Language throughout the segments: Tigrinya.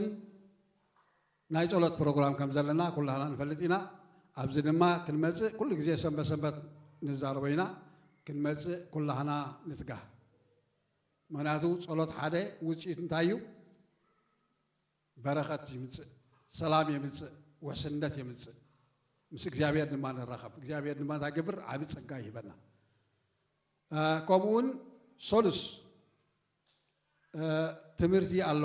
ን ናይ ጸሎት ፕሮግራም ከም ዘለና ኩላህና ንፈልጥ ኢና። ኣብዚ ድማ ክንመጽእ ኩሉ ግዜ ሰንበት ሰንበት ንዛረቦ ኢና። ክንመጽእ ኩላህና ንትጋህ። ምኽንያቱ ጸሎት ሓደ ውጽኢት እንታይ እዩ? በረኸት ይምጽእ፣ ሰላም የምጽእ፣ ውሕስነት የምጽእ። ምስ እግዚኣብሔር ድማ ንራኸብ። እግዚኣብሔር ድማ እንታይ ይገብር? ዓቢ ጸጋ ይህበና። እ፣ ከምኡውን ሰሉስ፣ እ፣ ትምህርቲ ኣሎ።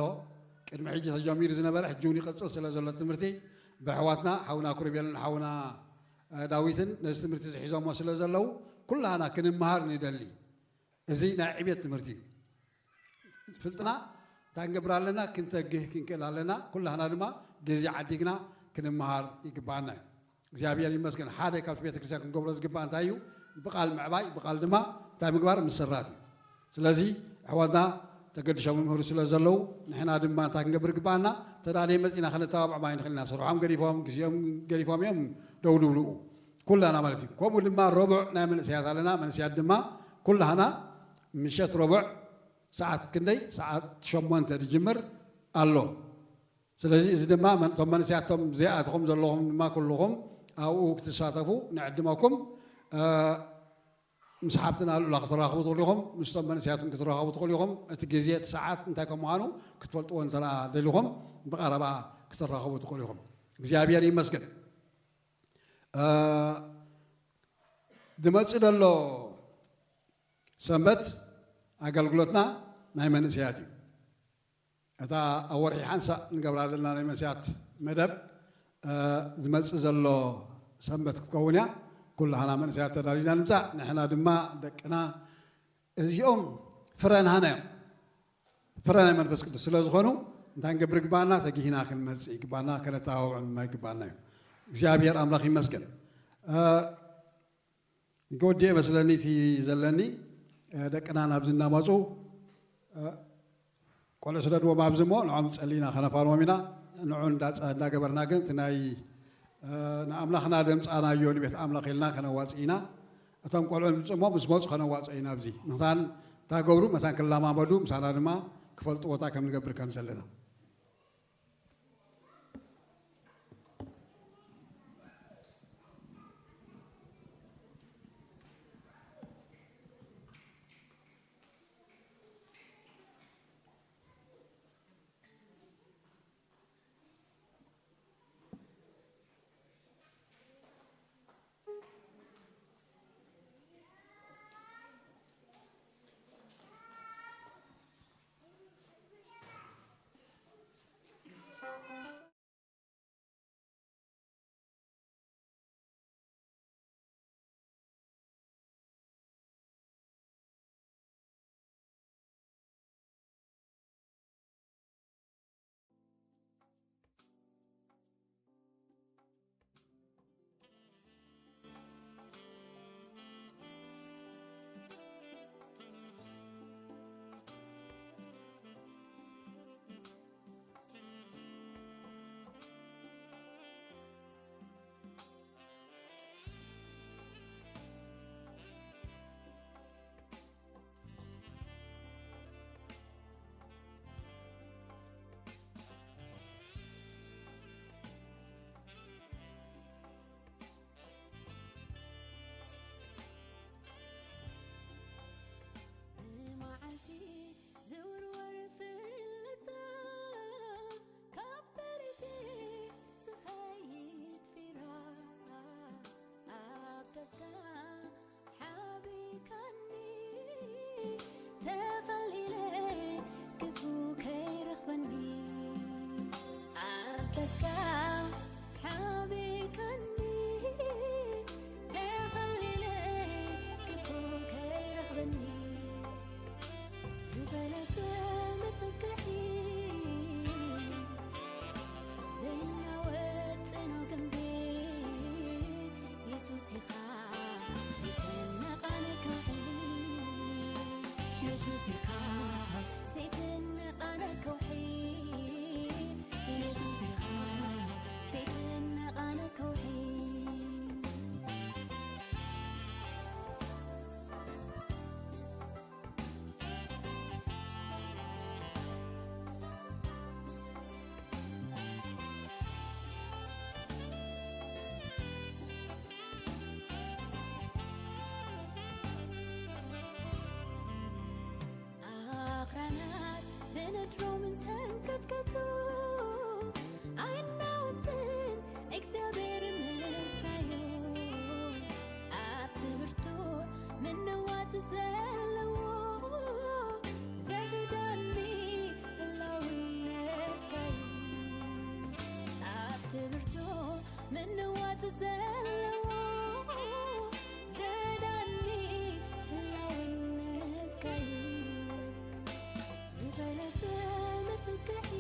ቅድሚ ሕጂ ተጀሚሩ ዝነበረ ሕጂ እውን ይቕጽል ስለ ዘሎ ትምህርቲ ብኣሕዋትና ሓውና ኩሩቤልን ሓውና፣ እ፣ ዳዊትን ነዚ ትምህርቲ ዝሒዞሞ ስለ ዘለዉ ኩላህና ክንመሃር ንደሊ። እዚ ናይ ዕቤት ትምህርቲ እዩ። ፍልጥና እንታይ ክንገብር ኣለና? ክንተግህ ክንክእል ኣለና። ኩላህና ድማ ግዜ ዓዲግና ክንመሃር ይግባኣና እዩ። እግዚኣብሔር ይመስገን። ሓደ ካብቲ ቤተ ክርስቲያን ክንገብሮ ዝግባእ እንታይ እዩ? ብቓል ምዕባይ፣ ብቓል ድማ እንታይ ምግባር? ምስራት እዩ። ስለዚ ኣሕዋትና ተገዲሾም ይምህሩ ስለ ዘለዉ ንሕና ድማ እንታይ ክንገብር ይግባኣና? ተዳልየ መጺና ከነተባብዖም ኣይንኽእል ኢና። ስርሖም ገዲፎም፣ ግዜኦም ገዲፎም እዮም ደው ድብልኡ። ኩላና ማለት እዩ። ከምኡ ድማ ረቡዕ ናይ መንእሰያት ኣለና። መንእሰያት ድማ ኩላህና ምሸት ረቡዕ ሰዓት ክንደይ? ሰዓት ሸሞንተ ዝጅምር ኣሎ። ስለዚ እዚ ድማ መን-፣ እቶም መንእሰያት እቶም ዘይኣተኹም ዘለኹም ድማ ኩልኹም ኣብኡ ክትሳተፉ ንዕድመኩም። እ፣ ምስ ሓብትና ልኡላ ክትራኸቡ ትኽእሉ ኢኹም፣ ምስቶም መንእሰያት እውን ክትራኸቡ ትኽእሉ ኢኹም። እቲ ግዜ፣ እቲ ሰዓት እንታይ ከም ምዃኑ ክትፈልጥዎ እንተ ደኣ ደሊኹም ብቐረባ ክትራኸቡ ትኽእሉ ኢኹም። እግዚኣብሔር ይመስገን። እ፣ ዝመጽእ ዘሎ ሰንበት ኣገልግሎትና ናይ መንእሰያት እዩ። እታ ኣብ ወርሒ ሓንሳእ ንገብራ ዘለና ናይ መንእሰያት መደብ፣ እ፣ ዝመጽእ ዘሎ ሰንበት ክትከውን እያ። ኩላህና መንእሰያት ተዳሊና ንምጻእ፣ ንሕና ድማ ደቅና እዚኦም ፍረ ናህና እዮም። ፍረ ናይ መንፈስ ቅዱስ ስለ ዝኾኑ እንታይ ክንገብር ይግባና? ተጊህና ክንመጽእ ይግባና፣ ከነተባብዖም ድማ ይግባና እዩ። እግዚኣብሔር ኣምላኽ ይመስገን። እ፣ ክወድእ መስለኒ እቲ ዘለኒ፣ እ፣ ደቅና ናብዚ እናመጹ፣ እ፣ ቆልዑ ስደድዎም ኣብዚ እሞ ንዖም ጸሊና ከነፋንዎም ኢና። ንዑ እንዳጸ-፣ እንዳገበርና ግን እቲ ናይ፣ እ፣ ንኣምላኽና ደምጻናዮ ንቤት ኣምላኽ ኢልና ከነዋጽእ ኢና። እቶም ቆልዑ ምጽእ እሞ ምስ መጹ ከነዋጽኦ ኢና። ኣብዚ ምኽንያት እንታይ ገብሩ መታን ክለማመዱ ምሳና ድማ ክፈልጥዎ እንታይ ከም ንገብር ከም ዘለና። ብመዓልቲ ዝውርወር ፍልልታ፣ ካብ በሪቲ ዝኸይድ ፊራ፣ ኣብ ደስካ ሓቢካኒ፣ ተኸሊለ ክፉ ከይረኽበኒ። ኣብ ደስካ ሓቢካኒ፣ ተኸሊለ ክፉ ከይረኽበኒ። ዝበለጸ መጸግዒ ዘይናወጥ ጽኑ ግንቢ፣ የሱስ ኢኻ ዘይትነቓነቕ ከውሒ። የሱስ ኢኻ ዘይትነቓነቕ ከውሒ። የሱስ ኢኻ ናት ብነድሮም እንተንቀጥቀጡ ኣይናወጽን እግዚኣብሔር ምሳዩ። ኣብቲ ብርቱዕ ምንዋጽ ዘለዎ ዘህዳኒ ህላውነትካዩ። ኣብቲ ብርቱዕ ምንዋጽ ዘለዎ ዘህዳኒ ህላውነትካዩ። ዝበለጸ መትከሒ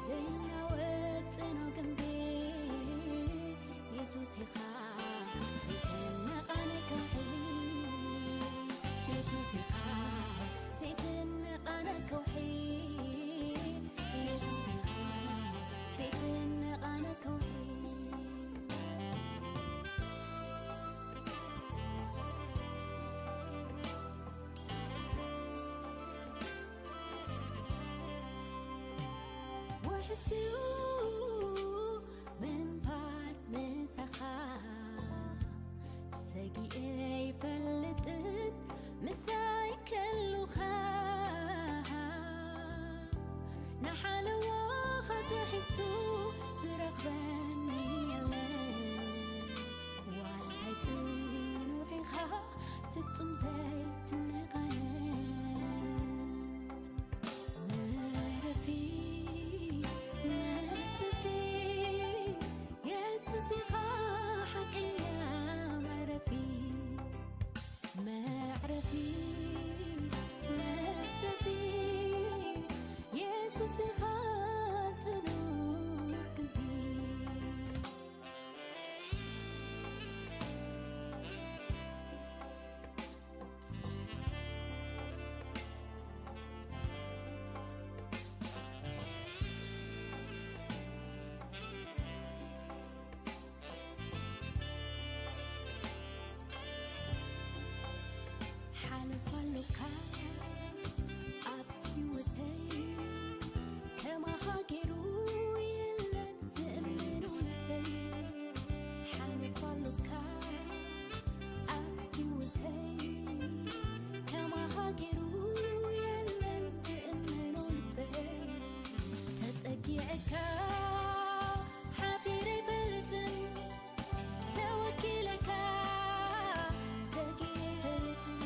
ዘይናወጽ ጽኑዕ ግንቢ የሱስ ኢኻ ዘይትነቓነቕ ከውሒ። የሱስ ኢኻ ዘይትነቓነቕ ከውሒ። የሱስ ኢኻ ዘይትነቓነቕ ከውሒ። ውሕስዩ ምንባር ምሳኻ ሰጊኤ ይፈልጥን ምሳይ ከሉኻ ንሓለዋ ኸጥሒሱ ዝረኽበኒ የለን። ዋላ ጽኑዕ ኢኻ ፍጹም ዘይትነቓነቕ። መዕረፊ መዕረፊ የሱስ ኢኻ ሓቀኛ መዕረፊ። መዕረፊ መዕረፊ የሱስ ኢኻ ጽኑዕ ግንቢ። ሓለፋ ኣሎካ ኣብ ህይወተይ ከማኻ ገይሩ የለን ዝእምኖ ልበይ። ሓለፋ ኣሎካ ኣብ ህይወተይ ከማኻ ገይሩ የለን ዝእምኖ ልበይ። ተጸጊዐካ ሓፊረ ኣይፈልጥን ተወኪለካ ሰጊኤ ኣይፈልጥን።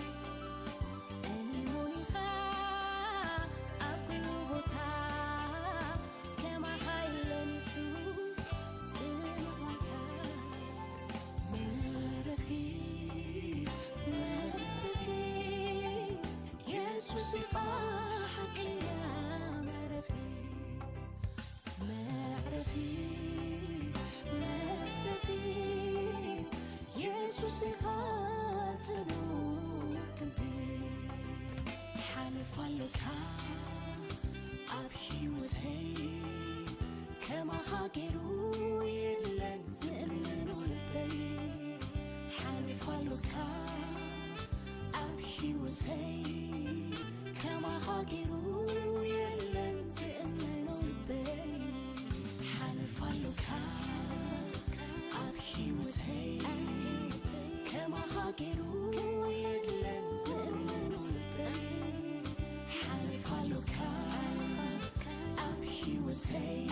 እሙን ኢኻ ኣብ ኩሉ ቦታ ከማኻ የለን የሱስ ጽኑዕ ዋልታ። መዕረፊ መዕረፊ የሱስ ኢኻ ሓቀኛ መዕረፊ። መዕረፊ መዕረፊ የሱስ ኢኻ ጽኑዕ ግንቢ። ሓለፋ ኣሎካ ኣብ ህይወተይ ከማኻ ገይሩ የለን ዝእምኖ ልበይ። ሓለፋ ኣሎካ ኣብ ህይወተይ ከማኻ ገይሩ የለን ዝእምኖ ልበይ። ሓለፋ ኣሎካ ኣብ ህይወተይ ከማኻ ገይሩ የለን ዝእምኖ ልበይ። ሓለፋ ኣሎካ ኣብ ህይወተይ